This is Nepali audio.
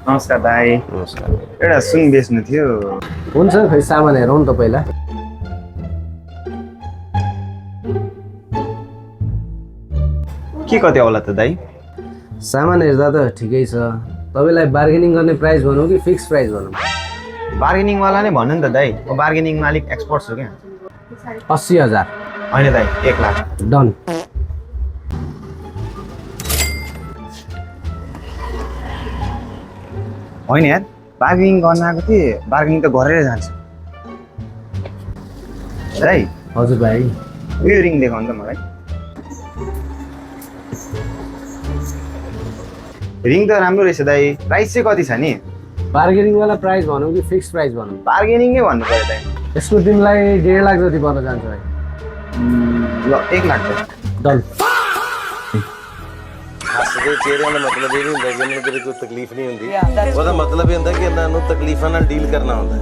नमस्कार दाई। नमस्कार। एउटा सुन बेच्नु थियो। हुन्छ खै सामान हेरौँ न त पहिला। के कति आउला त दाई? सामान हेर्दा त ठिकै छ। तपाईँलाई बार्गेनिङ गर्ने प्राइस भनौँ कि फिक्स प्राइस भनौँ? बार्गेनिङवाला नै भन्नु नि त दाई, म बार्गेनिङमा अलिक एक्सपर्ट छु क्या। 80,000 होइन दाई, 1 लाख। डन। होइन यार, बार्गेनिङ गर्न आएको थिएँ, बार्गेनिङ त गरेर जान्छ। दाई हजुर भाइ। उयो रिङ देखाउनु त मलाई। रिङ त राम्रो रहेछ दाई, प्राइस चाहिँ कति छ नि? बार्गेनिङवाला प्राइस भनौँ कि फिक्स प्राइस भनौँ? बार्गेनिङ नै भन्नु पऱ्यो दाई। यसको तिमीलाई 1.5 लाख जति पर्न जान्छ भाइ। ल 1 लाख त। डन। ਹੱਸਦੇ ਚਿਹਰਿਆਂ ਦਾ ਮਤਲਬ ਇਹ ਨਹੀਂ ਹੁੰਦਾ ਕਿ ਇਹਨਾਂ ਨੂੰ ਕੋਈ ਤਕਲੀਫ ਨਹੀਂ ਹੁੰਦੀ। ਉਹਦਾ ਮਤਲਬ ਇਹ ਹੁੰਦਾ ਕਿ ਇਹਨਾਂ ਨੂੰ ਤਕਲੀਫਾਂ ਨਾਲ ਡੀਲ ਕਰਨਾ ਹੁੰਦਾ।